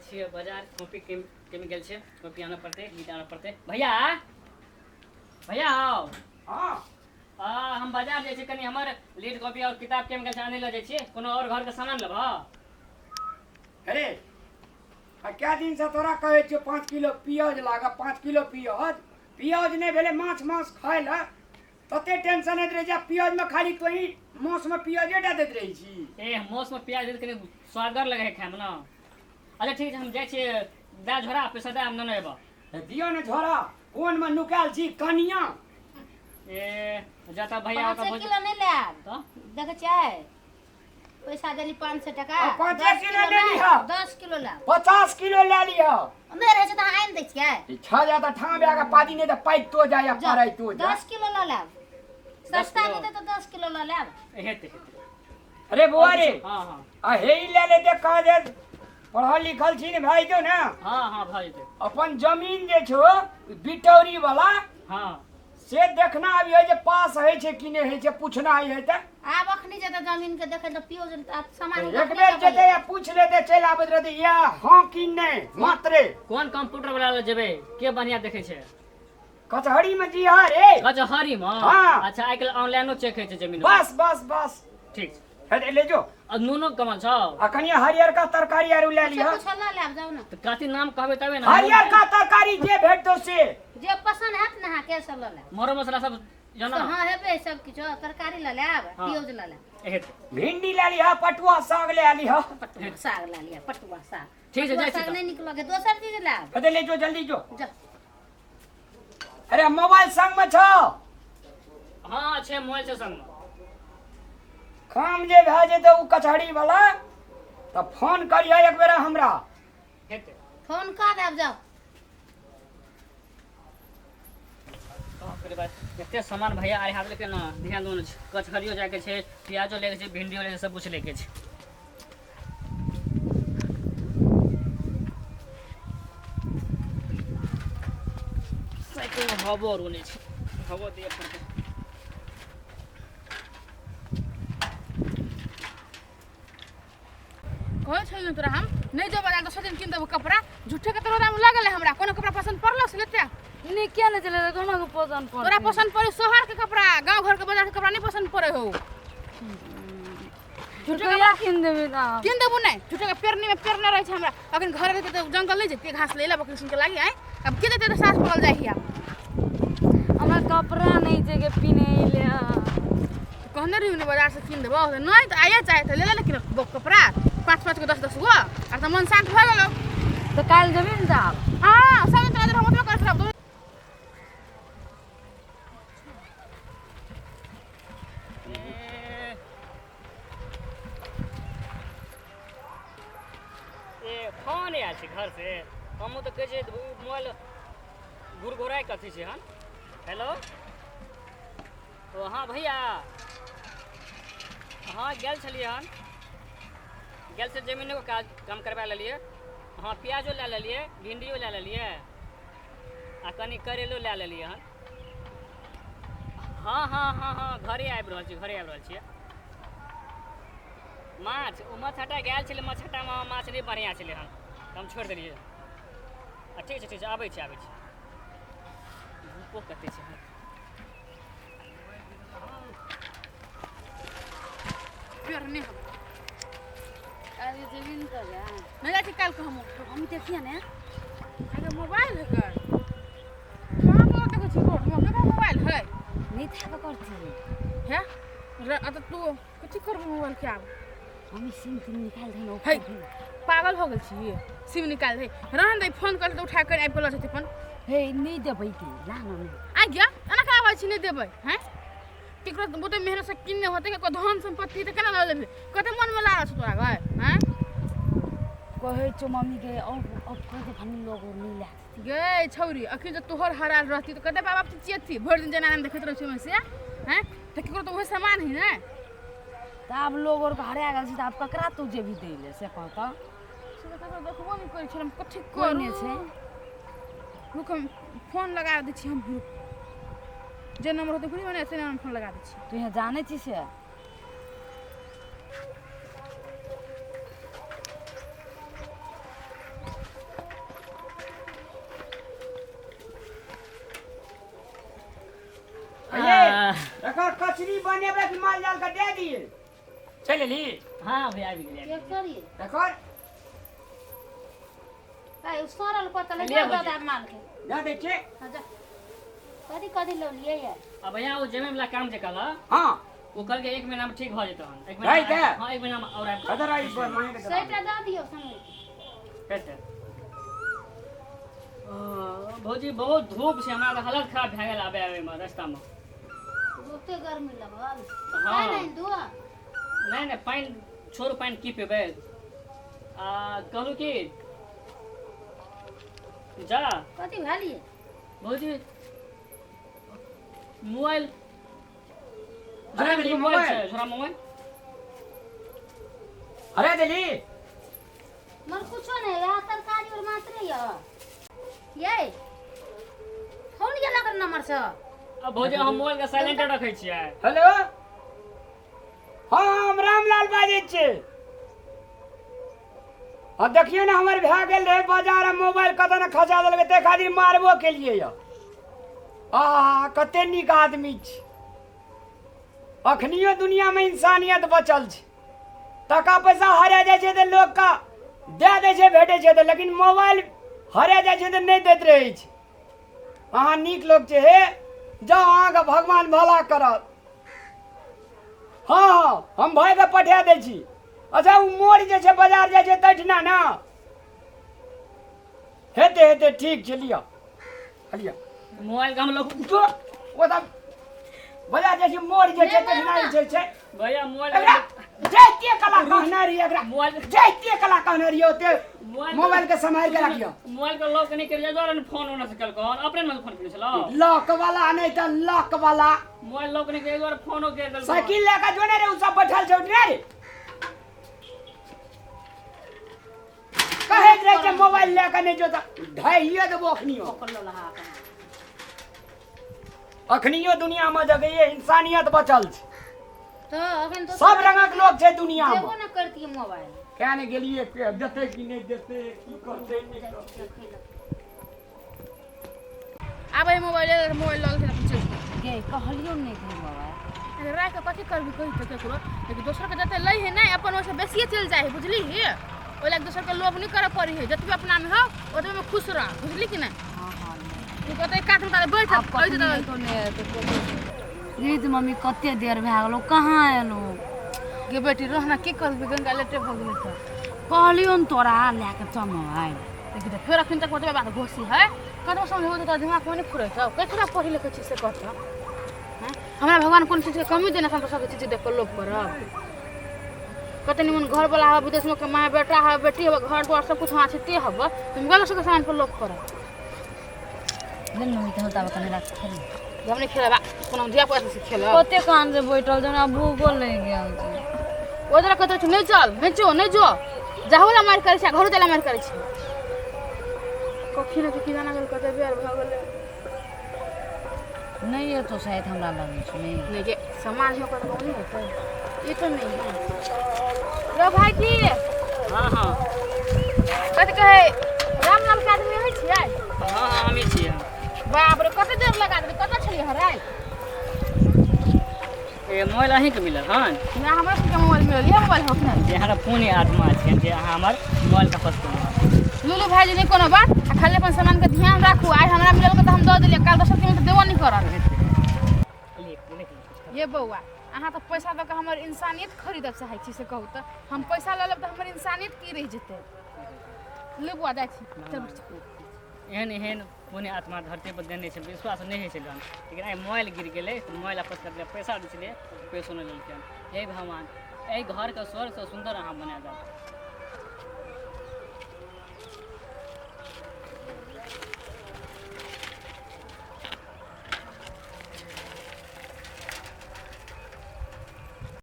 छियै बाजार, कॉपी केम गेल छै, कॉपी आनऽ पड़तै, गीत आनऽ पड़तै। भैया, भैया आउ। हाँ। हम बाजार जाइ छियै, कनि हमर लीड कॉपी और किताब केम गेल छै आनै लए जाइ छियै। कोनो और घरके सामान लेबह? अरे आ कए दिनसँ तोरा कहै छियौ 5 किलो पियाज लागऽ, 5 किलो पियाज। पियाज नहि भेलै माछ मांस खाय लए तते टेंशन होइत रहै छै। पियाजमे खाली तोही मासमे पियाजे टा दैत रहै छी। ए मासमे पियाज दैत कनि स्वादगर लगै है खायमे ने। अच्छा ठीक छै, हम जाइ छियै, दए झोरा पैसा दए, हम नेने अयबह। दियौ ने झोरा, कोनमे नुकायल छी कनिया। ए जतऽ भैया 5 किलो नहि लेब। तऽ देखै छियै पैसा देली 500 टका। आ 5 किलो ले लिहऽ। 10 किलो लाब। 50 किलो ले लिहऽ। नहि रहै छै तऽ अहाँ आनि दै छियै। छा जा तऽ ठाम भए कऽ पादी, नहि तऽ पाइतो तो जाय या पड़ाइ तो जा। 10 किलो लऽ लेब, सस्ता किलो। देतै तऽ 10 किलो लऽ लेब। हेतै हेतै। अरे बौआ रे। हँ हँ। आ हे ई ले लेते, कह दे पढ़ल लिखल छी ने भाइ जो ने। हँ हँ, भऽ जेतै। अपन जमीन जे छौ बिटौरी वाला, हँ, से देखना अभी होइ जे पास होइ छै कि नहि होइ छै, पूछना होइ तऽ। आब अखनी जेतै जमीन के देखै तऽ पियोज आब सामान एक बेर जेतै आ पूछि लेतै, चलि आबैत रहतै, या हँ कि नहि मात्रे। कोन कंप्यूटर वाला लग जेबै, के बढ़िया देखै छै? कचहरी में जी हाँ रे। कचहरी मे? हाँ। अच्छा, आइ काल्हि ऑनलाइनो चेक होइ छै जमीन। बस बस बस। ठीक छै। हे ले जो। आ नूनो कमल छौ। आ कनि हरियरका तरकारी आरू ले लिह। कुछो लऽ लेब, जाउ ने। तऽ कथी नाम कहबै तबे ने। हरियरका तरकारी जे भेटतौ से। जे पसन्द हैत ने अहाँके से लऽ लेब। मरो मसला सब जना। हँ हेबै सब किछु, तरकारी लऽ लेब। हाँ। प्योज लऽ लेब। हेतै। भिंडी ले लिह, पटुआ साग ले लिह। पटुआ साग लऽ लिअ, पटुआ साग। ठीक छै, पटुआ जाइ छी साग तऽ। नहि नीक लगे, दोसर चीज लेब। हेतै, ले जो, जल्दी जो। जा। अरे मोबाइल संग में छौ? हँ छै, मोबाइल छै संगमे। काम जे भए जेतै ओ कचहरी वाला तऽ फोन करिह एक बेर हमरा। हेतै। फोन कऽ देब, जाउ। बाप रे बाप, एते सामान भैया आइ हाथ लेके ने ध्यान दो छै। कचहरियो जाके छै, प्याजो लेके छै, भिंडियो लेके, सब कुछ लेके छै। साइकिल में हवो आर नहि छै, हवो दिअ पड़तै। कहै छलियौ तोरा हम नहि जेबो बाजार, दोसर दिन कीन देबो कपड़ा। झूठे के तोरा दाम लगल है, हमरा कोनो कपड़ा पसंद पड़लो से लेते। नीके नहि छलै तऽ कोना के पसन्द पड़तै? तोरा पसंद पड़े शहर के कपड़ा, गांव घर के बाजार के कपड़ा नहीं पसंद पड़े हो। झूठे कहिया कीन देबी तऽ? कीन देबो नहि, झूठे के पेरनी में पेरने रहै छै। हमरा अखन घर रहते तऽ जंगल नहि जैतियै घास ले ला बकरी सुन के लागी आय। अब के देते तऽ सास पड़ल जाइ हिया। हमरा कपड़ा नहि छै के पिन्है ले। कहने रही ने बाजार से कीन देबो, तऽ नहि तऽ आइए चाहे तऽ ले ले, लेकिन कपड़ा 5 5 गो 10 10 गो आर तऽ मन शांत भऽ गेलौ। तऽ काल्हि जेबी ने तऽ आब? हाँ, सब दिन तोरा हम ओतबे करैत रहब। ए फोन आयल छै घर से, हमहूँ तऽ कहै छियै मोबाइल घुरघुराय कथी छै हन। हेलो, ओ हँ भैया, हँ गेल छलियै हन, गेल से जमीनोके काज काम करबा लेलियै। हँ, प्याजो लए लेलियै, भिंडियो लए लेलियै आ कनि करैलो लए लेलियै हन। हँ हँ हँ हँ, घरे आबि रहल छी, घरे आबि रहल छियै। माछ ओ मछहटा गेल छलै, मछहटामे माछ नहि बढ़िआँ छलै हन तऽ हम छोड़ि देलियै। आ ठीक छै, ठीक छै, आबै छी, आबै छी। धूपो कते छै हन। पेरने हम अरे जेबी ने तऽ जा। नहि जाइ छी काल्हि के हम। हम देखिए ने। अरे मोबाइल है कर, कहाँ पर देखै छी रोड में केकरो मोबाइल है? नहि था करती। है रे, आ तऽ तू कथी करबी मोबाइल के आब? हम सिम तिम निकालि दे ने। है पागल हो गेल छी? सिम निकाल दे, रहन दे, फोन कर तऽ उठा कर आबि कऽ लऽ जेतै अपन। हे नहि देबै के ला ने। आ गया, एना केना आबै छी नहि देबै? हैं, केकरो बहुते मेहनत से किनने होतै, केकरो धन सम्पत्ति तऽ केना लऽ लेबै? कते मनमे लागल छौ तोरा गए? हैं, कहै छौ मम्मीके और कह दे भन्नी लोग नहि ला। गे छौरी, अखन जे तोहर हराल रहती तऽ कते बाप चिचियती भरि दिन, जेना देखैत रहै छै से। हैं, तऽ केकरो तऽ उहे सामान है ने। तऽ आब लोग और हरा गेल छै तऽ आब ककरा तू जेबही दै ले से कह तऽ। से तऽ ककरो देखबो नहि करै छै, हम कथी कोइ करू? नहि छै। रुक, हम फोन लगा दै छी। हम रुक, जे नंबर होतै ओकरे मने से नंबर फोन लगा दै छी। तू यहाँ जानै छी से? कचरी बनेबै कि माल जाल के दे दिए चलि एली। हाँ भैया आबि गेलियै। ट्रैक्टर ये एकर ए सड़ल पतल लिए जा भौजी। दे माल के। दऽ दै छियै। हाँ, जा। कथी कथी लऽ लिए ये? आ भैया ओ जमीन वाला काम जे कहलह हँ। ओ कहलकै 1 महीना में ठीक भऽ जेतै हन। 1 भए महीना। जेतै? हाँ 1 महीना में और आबि कऽ कदर आई पर मांगि के सैटा दऽ दियौ संगे। हेतै। भौजी बहुत धूप छै, हमरा तऽ हालत खराब भए गेल आबे आबे में रास्ता में। बहुते गर्मी लगल। हाँ। पानि आनि दू। नहि नहि पानि छोड़ू, पानि की पीबै। आ कहलहुँ कि जा। कथी भेलियै? भौजी मोबाइल अरे देली मोबाइल मोबाइल। छै छोरा मोबाइल। अरे देली मर कुछो नहीं, वएह तरकारी और मात्रे यऽ। ये फोन गेल ओकर नंबर से। अब भौजी हम मोबाइल के साइलेंट रखै छियै। हेलो हाँ हम रामलाल बाजै छियै। हाँ देखियौ ने हमर भए गेल रहै बाजार आ मोबाइल कतऽ ने खसा देलकै, ताहि खातिर मारबो केलियै यऽ। आहा कते नीक आदमी छी, अखनियो दुनियामे इंसानियत बचल छै। टाका पैसा हरा जाइ छै तऽ लोकके दए दै छै, भेटै छै तऽ, लेकिन मोबाइल हरा जाइ छै तऽ नहि दैत रहै छै। अहाँ नीक लोक छै, हे जाउ अहाँके भगवान भला करत। हाँ हाँ हम भाइके पठा दै छी। अच्छा ओ मोड़ जे छै बाजार जाइ छै तहिठिना ने हेतै हेतै, ठीक छै लिअ लिअ मोबाइल के हम लोग जो ओ सब बाजार जाइ छै मोड़ जे छै तहिठिना जे छै भैया मोबाइल एकरा जैते कला कहने रहियै, एकरा मोबाइल जैते कला कहने रहियै ओते मोबाइल के सम्हारि के राखियौ। मोबाइल के लॉक नहि करियै दुआरे ने फोन ओना से केलको हन, अपने मन फोन केने छलौ। लॉक वाला नहि तऽ लॉक वाला। मोबाइल लॉक नहि करियै दुआरे फोनो करि देलको। साइकिल लए कऽ जो ने रे, ओ सब बैठल छै उठने रे, कहैत रहै छै मोबाइल लए कऽ नहि जो तऽ ढाइए देबो अखनियो। पकड़ लहा अपन। अखनियो दुनियामे जगैये इंसानियत बचल छै, तऽ अखन तो सब रंगक लोक छै दुनियामे। देबो ने करतियै मोबाइल। किया नहि गेलियै, देतै कि नहि देतै, की करतै नहि करतै। आबै मोबाइल मोबाइल लऽ लेथिन अपन चलि जेतै। गे कहलियौ नहि गे मोबाइल। अगर राखि कऽ कथी करबी कही तऽ केकरो, लेकिन दोसरके जते लै है नहि अपन ओहिसँ बेसिए चलि जाइ है, बुझली? ओहि लए दोसरके लोभ नहि करऽ पड़ै है, जतबे अपनामे हौ ओतबेमे खुश रह, बुझली कि नहि? हाँ हाँ। तू कहतै कातमे ताले बैठ आब कखनी एतौ नहि एतौ कते। तो मम्मी कते देर भए गेलौ, कहाँ एलौ? गे बेटी रह ना, की करबी गंगा लेटे भऽ गेलै तऽ। कहलियौ ने तोरा लए कऽ चल मोबाइल। लेकिन फेर अखन तक ओतबे बात घोसी है, कतबो समझेबो तऽ तोरा दिमागमे नहि फुरेतौ। कतना पढ़ी लिखै छी से कहतौ? हमरा भगवान कोन चीजके कमी देने हम सब चीज देख कऽ लोभ करब? कते निमन घरवला हब, विदेशमे कमाए बेटा हब, बेटी हब, घर द्वार सब कुछ वहाँ छै ते हब, तुम गलत सबके सामान पर लोभ करब? ले ने मम्मी तऽ कनि रात खेल। हम नहि खेलब, कोनो धिया पुता से खेलब। कते कान से बैठल छै, हमरा भूखो लागि गेल छै। ओ जरा कहते छै नहि चल, नहि जो, नहि जो, जाहु ला मारि करै छै, घरो जाला मारि करै छै। कखी ने कखी जाना गेल, कते बेर भऽ गेलै। नहि एतौ शायद, हमरा लगै छै नहि। नहीं के समाज में कर नहीं होता ये तो नहीं है। रो भाईजी। हाँ हाँ। कथी कहै रामलाल के आदमी होइ छियै? हाँ हाँ हमी छियै। बाप रे कते देर लगा देली, कतऽ छलियै हराय? ए मोबाइल अहीँके मिलल हन? ना हमरा सबके मोबाइल मिलल, ये मोबाइल हो ने जे अहाँके पुण्य आत्मा छै जे अहाँ हमर मोबाइल के फस केलहुँ। लूलू भाईजी नहीं कोनो बात, आ खाली अपन सामान के ध्यान राखू। आइ हमरा मिलल के तऽ हम दऽ देलियै, काल दोसर के मिलल तऽ देबो नहि करत। ये बौआ अहाँ तऽ पैसा दऽ कऽ हमर इंसानियत खरीदऽ चाहै छी से कहू तऽ? हम पैसा लऽ लेब तऽ हमर इंसानियत की रहि जेतै? ले बौआ जाइ छी, चल बैठ जा। एहन एहन पुण्य आत्मा धरती पर देने छै, विश्वास नहि होइ छै गन, लेकिन आइ मोबाइल गिर गेलै तऽ मोबाइल आपस करले, पैसा दै छलियै पैसो नहि लेलकै। हे भगवान एहि घरके स्वर्गसँ सुन्दर अहाँ बना देब।